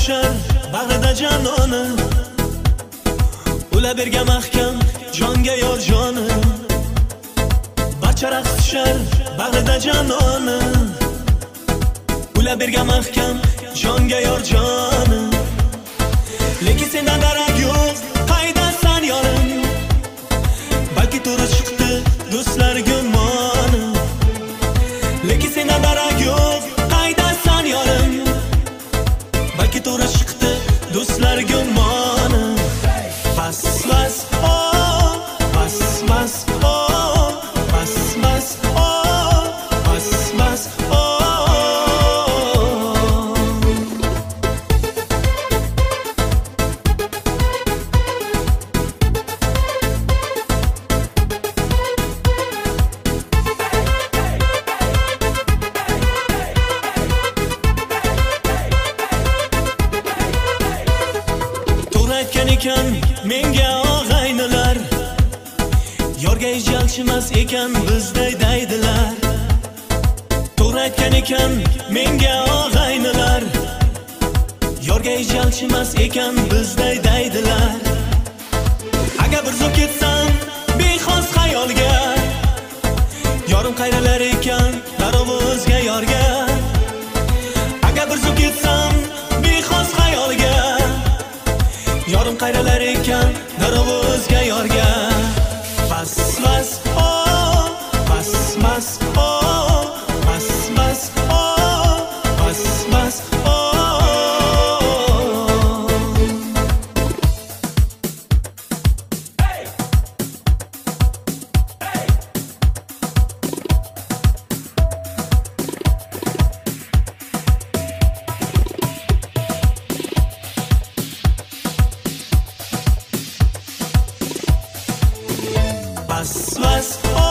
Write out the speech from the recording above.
tushar bag'rida jononi, ular bergan mahkam jonga yor joni. Barcha raqs tushar bag'rida jononi, ular bergan mahkam jonga yor joni. Lekin sendan darak yo'q, qaydasan yorim? Balki to'g'ri chiqdi do'stlar gumoni. Lekin sendan darak yo'q, qaydasan yorim? Balki to'g'ri chiqdi do'stlar gumoni. Bas bas oh, bas bas oh, bas bas oh, bas bas oh. Ekan menga og'aynilar, yorga jalchimas ekan bizday deydilar. To'g'ri aytgan ekan menga og'aynilar, yorga jalchimas ekan bizday deydilar. Agar bir zum ketsam bexos xayolga, yorim qayralar ekan darrov o'zga yorga. Agar bir zum ketsam bexos xayolga, yorim qayralar ekan darrov o'zga yorga. Bas bas oh, bas bas oh, bas bas oh, bas bas oh. Bas bas.